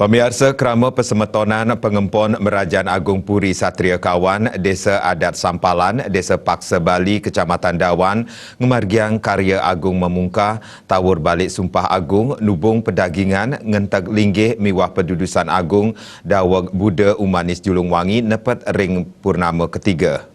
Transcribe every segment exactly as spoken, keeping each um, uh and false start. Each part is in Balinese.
Pamiarsa, krama pasemetonan pangempon Merajan Agung Puri Satria Kawan, Desa Adat Sampalan, Desa Paksa Bali, Kecamatan Dawan, ngamargiang karya agung mamungkah, tawur balik sumpah agung, nubung pedagingan, ngenteg linggih miwah padudusan agung, daweg Buda Umanis Julung Wangi nepet ring purnama ketiga.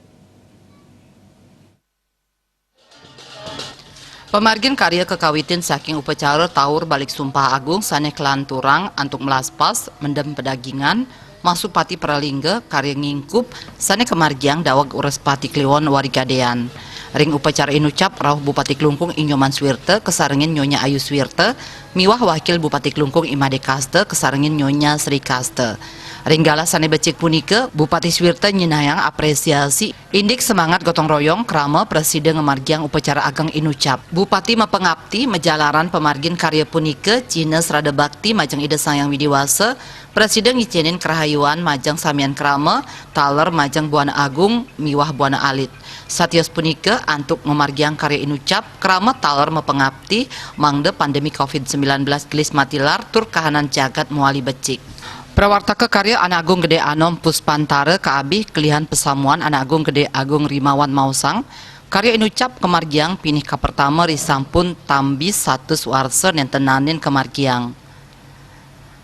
Pamargin karya kakawitin saking upacara tawur balik sumpah agung sane kalanturang antuk melaspas, mendem pedagingan, masupati pralingga, karya ngingkup, sane kamargiang daweg Wrespati Kliwon Warigadean. Ring upacara inucap rauh Bupati Klungkung I Nyoman Swirta kasarengin Nyonya Ayu Swirta miwah Wakil Bupati Klungkung I Made Kasta kasarengin Nyonya Sri Kasta. Ring galah sane becik punika, Bupati Swirta nyinahang apresiasi indik semangat gotong royong krama prasida ngamargiang upacara ageng inucap. Bupati mapangapti majalaran pamargin karya punika cihna srada bakti majeng Ida Sang Hyang Widi Wasa, prasida ngicenin karahayuan majeng samian krama, taler majeng buana agung miwah buana alit. Satios punika antuk ngamargiang karya inucap krama taler mapangapti mangda pandemi covid sembilan belas gelis matilar tur kahanan jagat mawali becik. Prawartaka karya Anak Agung Gede Anom Puspantara kaabih kelihan pasamuan Anak Agung Gede Agung Rimawan maosang, karya inucap kamargiang pinih kapertama risampun tambi satus warsa nenten naenin kamargiang.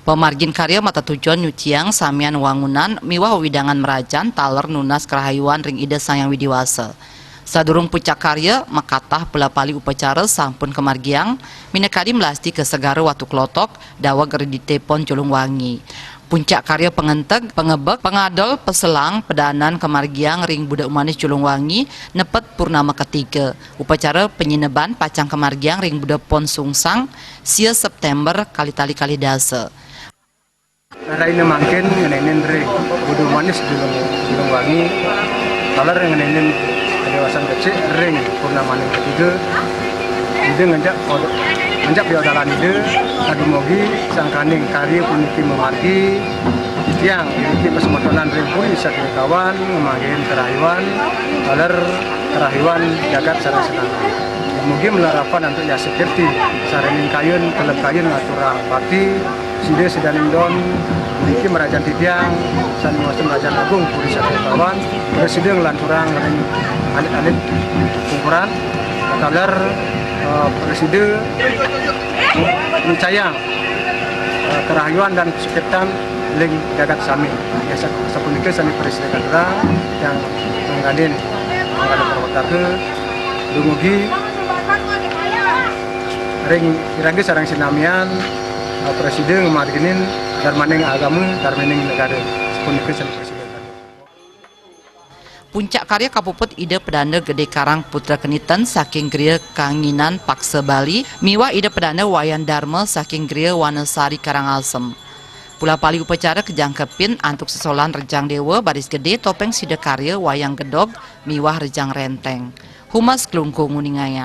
Pamargin karya matatujon nyuciang samian wangunan miwah wewidangan merajan taler nunas karahayuan ring Ida Sang Hyang Widi Wasa. Sadurung puncak karya, makatah pala pali upacara sampun kamargiang, minakadi melasti ka Segara Watu Klotok, daweg Redite Pon Julung Wangi. Puncak karya pangenteg, pangebek, pangadol, paselang, padanan kamargiang ring Buda Umanis Julung Wangi, nepet purnama ketiga. Upacara panyineban pacang kamargiang ring Buda Pon Sungsang, sia September, kalih tali kalih dasa. Raina mangkin ngenenin ring Buda Manis Julung, Julung Wangi, taler ngenenin kadewasan becik ring purnamaning ketiga. Ida ngenjak od-, ngenjak piodalan Ida, kadumugi sangkaning karya puniki mamargi, tiang puniki pasemetonan ring Puri Satya Kawan, ngemanggihin karahayuan, taler karahayuan jagat sareng sinami. Dumugi malarapan antuk yasa kirti, sarengin kayun, keleb kayun ngaturang bakti, sida sidaning don, niki merajan titiang, sane mawasta Merajan Agung Puri Satya Kawan, prasida nglanturang ring alit-alit pungkuran, taler, eh, prasida nicayang, eh, karahayuan dan kasukirtan ring jagat sami. Ya, sa-, sapunika sane prasida katurang, tiang mangganin, mangganin prawartaka, dumugi ring iraga sareng sinamian, eh, prasida ngamarginin darmaning agama, darmaning negara. Sapunika sane prasida. Puncak karya kapuput Ida Pedanda Gede Karang Putra Keniten saking Griya Kanginan Paksa Bali miwah Ida Pedanda Wayan Darma saking Griya Wanasari Karangasem. Pula pali upacara kajangkepin antuk sesolahan Rejang Dewa, Baris Gede, Topeng Sida Karya, Wayang Gedog, miwah Rejang Renteng. Humas Klungkung nguningayang.